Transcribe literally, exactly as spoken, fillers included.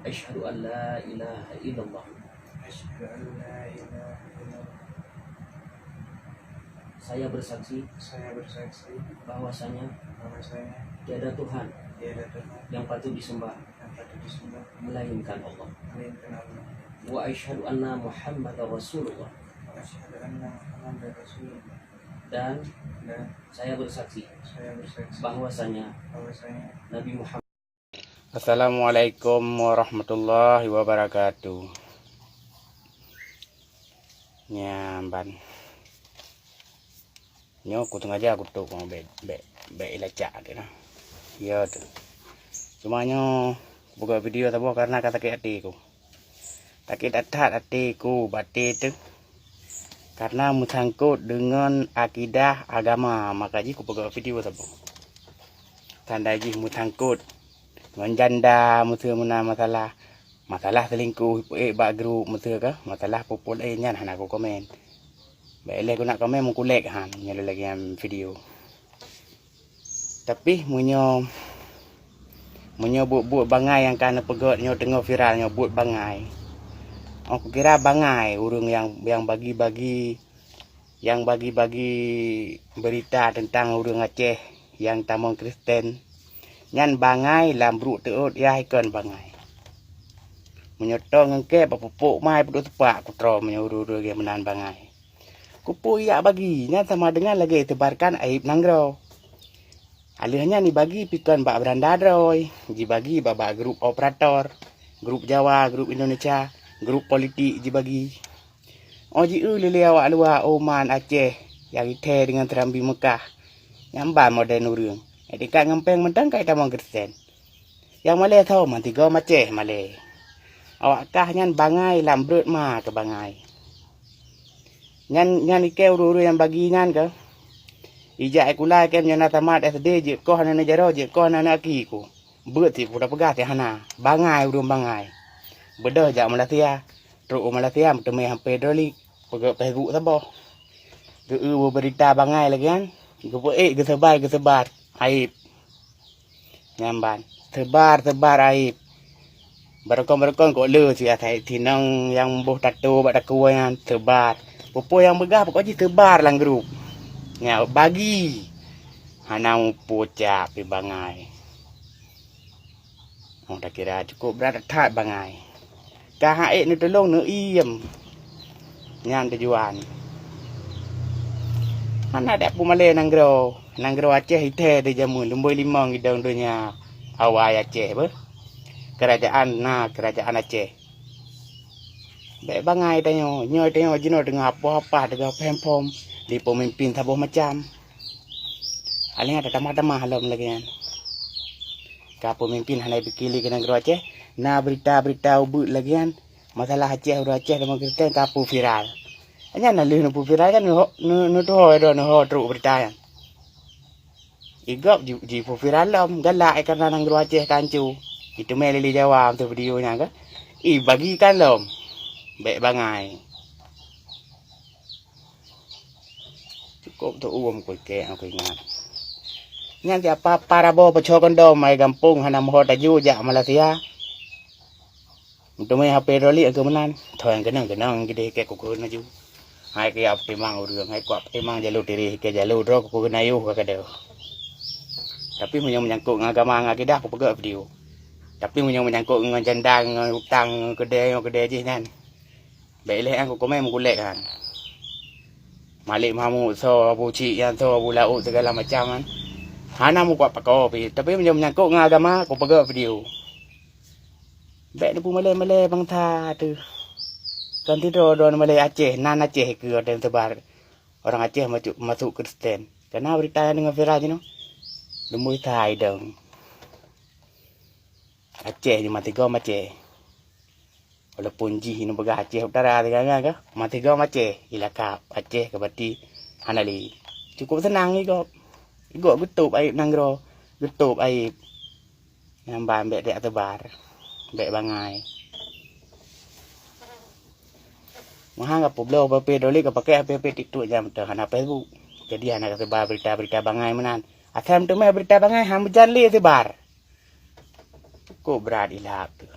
Asyhadu an la ilaha illallah. Asyhadu an la ilaha illallah. Saya bersaksi Saya bersaksi bahwasanya bahwasanya tiada Tuhan tiada Tuhan yang patut disembah yang patut disembah melainkan Allah. Melainkan Allah. Wa asyhadu anna Muhammadar Rasulullah. Wa asyhadu anna Muhammadar Rasulullah. Dan Dan saya bersaksi saya bersaksi bahwasanya bahwasanya Nabi Muhammad Assalamualaikum warahmatullahi wabarakatuh. Nyan ban. Nyoe ku sengaja kutôp ngon bèk bèk bèk ilacak tu nah. Ya tu. Cuma nyoe buka video saboh karena ka sakét até ku. Sakét that-that até ku baté tu. Karena meusangkot deungon akidah agama, maka jih kupeugah video saboh. Tanda jih meusangkot ngon janda, meuseu meunan masalah, masalah selingkuh, eh, bak grup meuseu ka, masalah pupul eh nyan hana ku komen. Bèk lé ku nak komen meukulek han nyoe lagèe nyan video. Tapi meunyoe meunyoe buet-buet bangai nyang ka neupeugöt nyoe teungoh viral nyoe buet bangai. Oh kukira bangai ureueng nyang nyang bagi-bagi nyang bagi-bagi beurita teuntang ureueng Aceh nyang tamong Kristen. Nyan bangai lam bruek teuôt yah ikon bangai. Meunyoe tong ngon kèe bak pupuk mai peuduek teupak kutroe meunyoe ureueng-ureueng nyang meunan bangai. Kupeue yak bagi nyan sama dengan lagèe teubarkan aib nanggroe. Alheuh nyan jibagi pikon bak beuranda droe, jibagi bak bak grup operator, grup Jawa, grup Indonesia, grup politik jibagi. Oh jieu lé-lé awak luwa Oman, Aceh, nyang ithèe deungon seurambi Meukah. Nyan ban modern ureueng. Nyang tingkat ngon péng mantong ka itamong Kristen. Nyang malèe tho meutigom Aceh malèe. Awak kah nyan bangai lam breuet ma keu bangai. Nyan nyan ikèe ureueng-ureueng nyang bagi nyan keuh. Ijak ék kula ikèe meunyoe na tamat S D jeuet koh aneuk-aneuk jaroe jeuet koh aneuk-aneuk aki ku. Beuet cit peugah-peugah cit hana. Bangai ureueng bangai. Beudôh jak Malaysia. Trok u Malaysia meuteumé H P drolik. Peugöt Facebook saboh. Geu-eu beubeurita bangai lagèe nyan. Geupeuék geusebar-geusebar aib. Nyan ban. Sebar-sebar aib. Beureukan-beureukan kok le si asai sinong nyang boh tato bak takue nyan sebar. Peue-peue nyang beugah pokok jih sebar lam grup. Nyan bagi. Hana mupo cak pi bangai. Oh takira cukup brat that bangai. Ka hak ék neutulông neuiem. Nyan tujuan. Hana dak peumalée nanggroe. Nanggroe Aceh ithée di jameun lumbôi limong idong donya awai Aceh beuh. Kerajaan na kerajaan Aceh. Bék bangai tanyoe, nyoe tanyoe jinoe teungoh apoh-apah teungoh phom-phom di peumimpin saboh macam. Aléng tatamah-tamah lom lagée nyan. Ka peumimpin hana pike lé keu nanggroe Aceh, na beurita-beurita ubeut lagée nyan. Masalah Aceh, ureuëng Aceh lam Kristen ka peuviral. Nyan na lheueh neupeuviral kan neuho-, neu-, neutuho droe neuho trok beurita nyan. Igop ji, jipeuviral lom, galak i karena nanggroe Aceh ka hanco. Iteumé lé Jawa untuk video nyan kan. I bagi kan lom. Bék bangai. Cukup tu uum kuikek aku ingat. Nyan siapa parabo peucok kondom ai gampông hana muhot aju jak Malaysia. Untuk main H P rolik aku menan. Tuan kenang-kenang gede kek kuku naju. Hai ke apa timang urang, hai kuat timang jalur diri ke jalur drok kuku nayuh ke kada. Tapi menyang menyangkut dengan agama dengan akidah aku pegang video. Tapi menyang menyangkut dengan janda dengan utang kedai kedai jih nyan. Baik leh aku komen mengulek kan. Malik Mahmud so Abu Cik yang so Abu Laut segala macam kan. Hana mukuat pakau pi, tapi menyang menyangkut dengan agama aku pegang video. Bék neupeumalée-malée bansa teuh. Kan tidroe-droe neumalée Aceh, nan Aceh keu ordeng teubar. Orang Aceh masuk, masuk Kristen. Kana beurita nyang deungoe viral jinoe. Lumbôi sai dong. Aceh ni mati gom Aceh. Walaupun jih inoe peugah Aceh Utara teuka kah, mati gom Aceh. Ilakab Aceh ke bati hana lé. Cukup seunang igop. Igop geutôb aib nanggroe. Geutôb aib. Nyang ban bék riak teubar, bék bangai. Meuhang ka peubloe H P dolik ka pakai H P-H P TikTok nyang meuteun hana Facebook. Jadi hana ka teubar beurita-beurita bangai meunan. Asai meuteumé beurita bangai han meujan lé teubar. Cukup brat ilap tu.